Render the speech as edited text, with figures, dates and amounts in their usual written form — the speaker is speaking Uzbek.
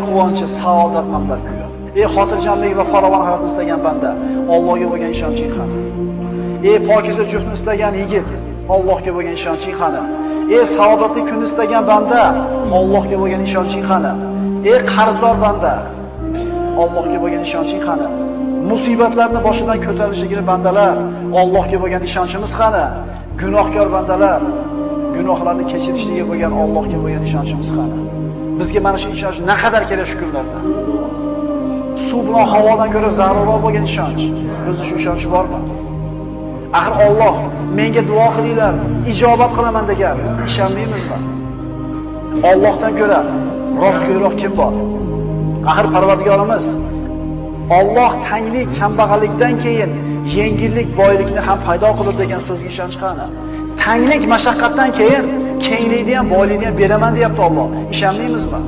Quvonchi, saodatmandlar kuyi. Ey xotirjamlik va farovon hayotni istagan banda, Allohga bo'lgan ishonching qani? Ey pokiza juftni istagan yigit, Allohga bo'lgan ishonching qani? Ey saodatli kunni istagan banda, Allohga bo'lgan ishonching qani? Ey qarzdor banda, Allohga bo'lgan ishonching qani? Musibatlarni boshidan ko'tarishligini bandalar, Allohga bo'lgan ishonchimiz qani? Gunohkor bandalar, gunohlarni kechirishiga bo'lgan Allohga bo'lgan ishonchimiz qani? Bizga mana shu ishonch naqadar kerak shu kunlarda. Suv bilan havodan ko'ra zarurroq bo'lgan ishonch. Bizda shu ishonch bormi? Axir Alloh menga duo qilinglar, ijobat qilaman degan, ishonmaymizmi? Allohdan ko'ra rostgo'yroq kim bor? Axir Parvardigorimiz Alloh tanglik, kambag'allikdan keyin yengillik, boylikni ham paydo qilur degan so'zga ishonch qani? Tanglik, mashaqqatdan keyin kenglikni ham, boylikni ham beraman deyapti Alloh. Ishonmaymizmi?